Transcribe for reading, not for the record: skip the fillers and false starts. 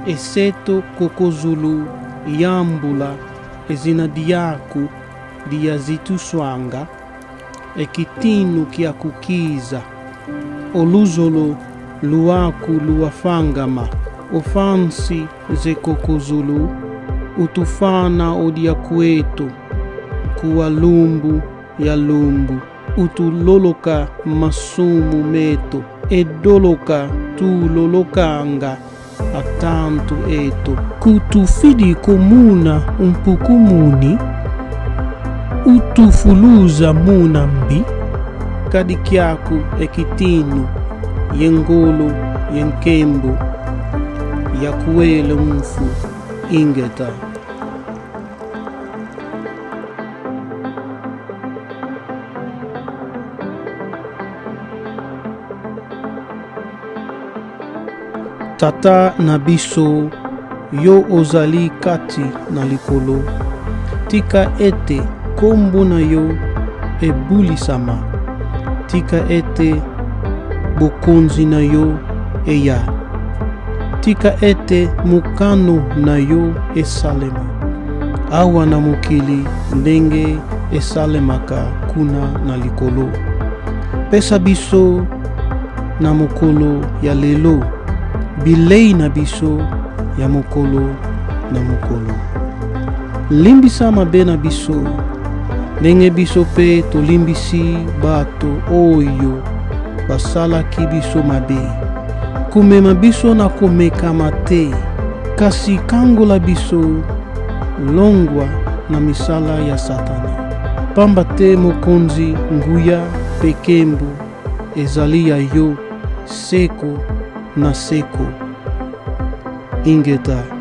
Eseto kokozulu yambula ezina diaku dia zituswanga ekitinu kiakukiza oluzolo luaku luafangama ofansi zekokozulu utufana odiakuetu kuwa lumbu ya lumbu utuloloka masumu meto edoloka tulolokanga atantu eto kutufidi komuna umpukumuni utufuluza muna mbi kadikyaku ekitinu yengolo yenkembo yakuele mfu ingeta. Tata na biso, yo ozali kati na likolo, tika ete nkombo na yo ebulisama, tika ete bokonzi na yo eya, tika ete mokano na yo esalema awa na mokili ndenge esalemaka kuna na likolo. Pesa biso na mokolo ya lelo bilei na biso ya mokolo na mokolo. Limbisa mabe na biso ndenge biso mpe tolimbisi bato oyo basalaki biso mabe. Komema biso na komekama te, kasi kangola biso longwa na misala ya Satana. Pamba te mokonzi, nguya mpe nkembo ezali ya yo seko na seko. Ingeta.